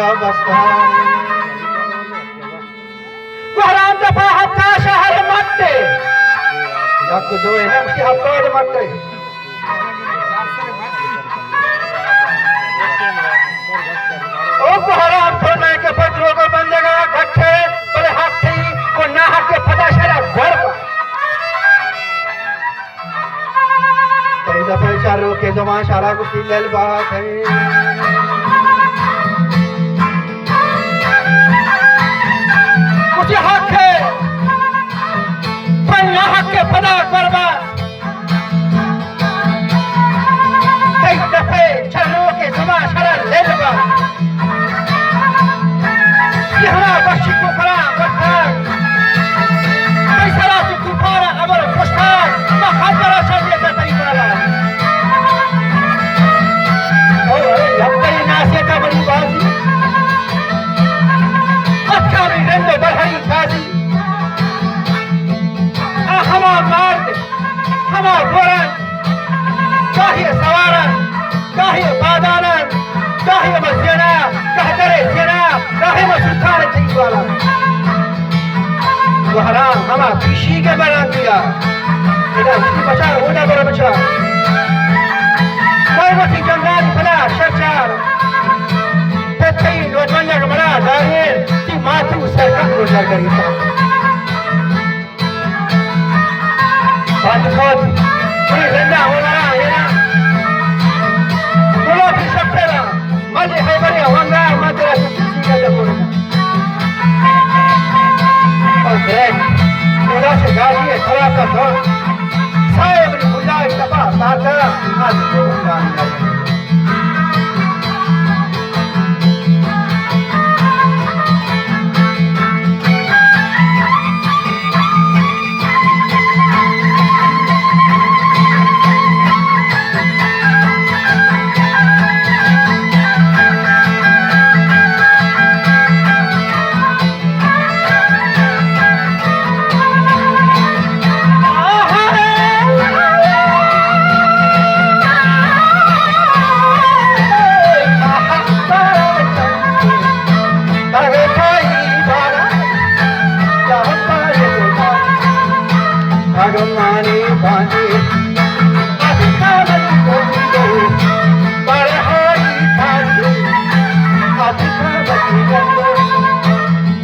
بستہ۔ گوہرام دپا ہپتا شہر مٹے۔ یک دو نہ، ہپتاد مٹے۔ او گوہرام، تو نہ کہ پہ دروگ بندگا گھٹے، بلے حق تئی کو نہ حق پدا شرع گور۔ تئی دپے چارو کے زبان شرع گوشی لل بات ہے۔ گوشی حق ہے، پر نہ حق پدا قربان۔ تئی دپے چارو کے زبان شرع لل بات۔ یہ ہما وحشی کو پرا برتاگ، تئی سرا تو طوفان امر پشتاگ، ما خبر چلیے تا تئی بالا۔ او اے لبئی ناسے تا بڑی بازی، اتکا بھی رند و برہری قاضی۔ آ ہما مارد، ہما گورن، گاہی سوارن، گاہی بادانن، گاہی مزینا، گاہ درے زینا، گاہی مسلطان تئی والا۔ گوہرام ہما پیشی کے بران دیا۔ ادا کسی بچار ہونا بر بچار۔ میں وتی جنگانی پدا شرچار۔ پتئی نوجوان یک مڑا دارین، تی ماتو سرکت روزگار کریتا۔ پنجکوٹ، پوری زندہ ہو رہا ہے نا۔ بولو کہ شب تیرا، مجھے ہے بڑی ہوندہ، میں تیرا سب سے سیدھا جب بولے۔ اور بریک، بولا سے گاڑی ہے، تھوڑا سا دور۔ سائے بڑی بلا اشتفا، ساتھ، آج بولو جان جائے۔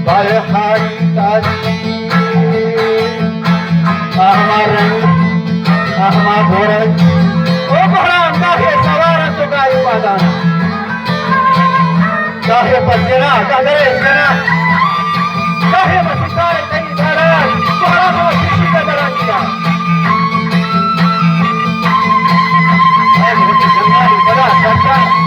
برہاری تازی، آ ہما رنگ، آ ہما گورج۔ او گوہرام، گاہے سوار انت و گاہے پادان۔ گاہے پہ جنا، گاہ درے جنا۔ گاہے مسکار تئی دارا، گوہرام و شیشی کا درا کیا۔ اے بہت جنگل بڑا سچا۔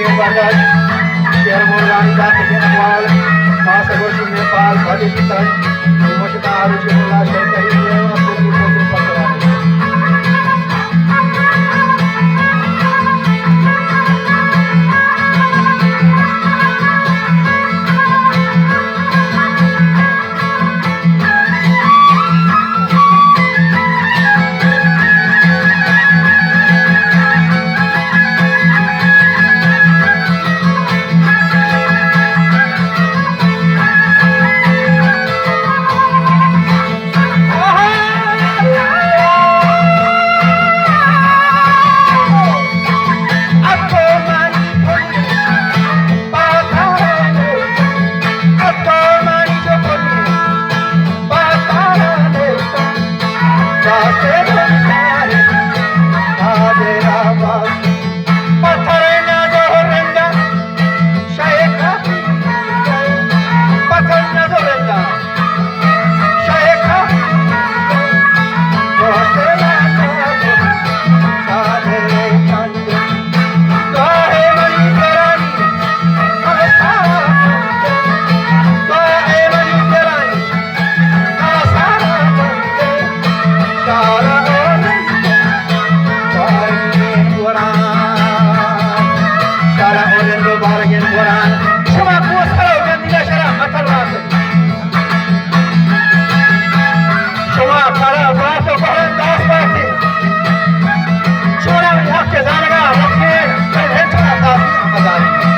برداشت، شیر مرغانی دات کے اقبال، ما سگوشی نیپال، بھلی پیتن، مشتا آروچی اللہ شیر کہی، شما کارا بات و کارا داس باتی۔ چونا حق زانگا رکھے، پر ہیچ کافی ہم داری۔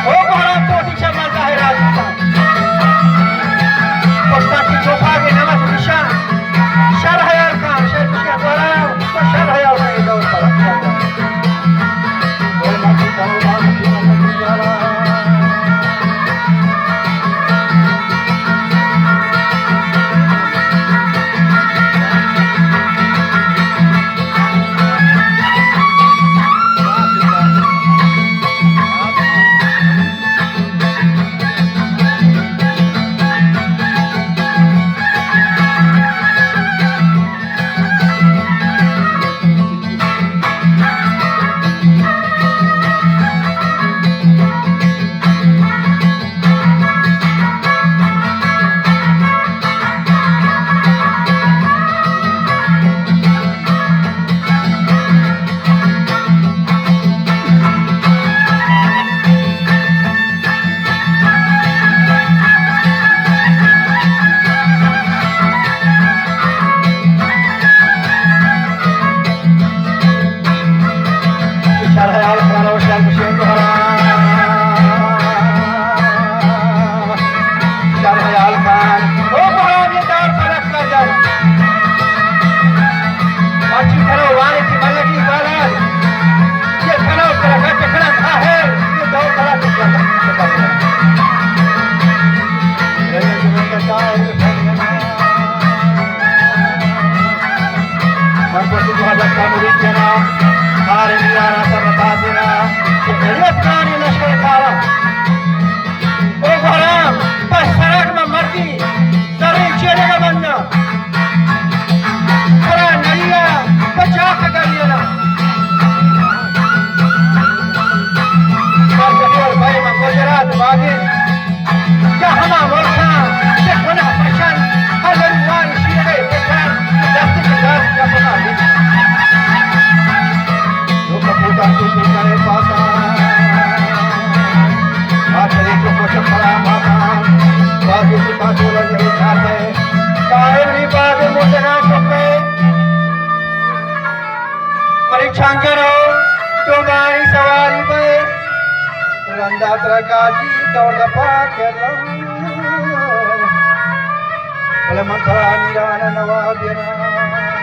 او بہرام تو دیشا مزاحرات۔ پشتاکی چوپاگے نمک نشان۔ شر حیال کن، شر بشی گورا، تو شر حیال کن، اے دور پر۔ شر حیال کن، او شر بشین گوہرام۔ شر حیال کن، او گوہرام، یہ دور پلک کر جائے۔ اچھی طرح وارے کی ملگی بالار۔ یہ کھڑا کھڑا کھڑا کھڑا ہے، یہ دور پلک کر جائے۔ من پتی تو حضرت کا مرید جنا، کار میارا سر بتا دینا، کہ غیرت کانی لشکر کارا۔ او گوہرام، پس سرک میں مردی، سرے چیرے کا بندہ۔ سرا نریا، پچاک گلینا۔ سر جہور بھائی من گجرات باگے۔ یا ہما ملکاں کہ گناہ کشن، ہر وری وار شیرے بکن، دستی کے دست یا پتا بکن۔ لوگ پوتا تو تو کرے پاتا، آ چلے تو کچھ خراب آتا، بازو کی پاتو لگے جاتے، کائے بھی باز مجھے نہ چکے۔ منی چنگرو، تو مانی سواری بئے، رندا ترا گاجی دور دپا کرم۔ بلے من ترا میران نوا بیران۔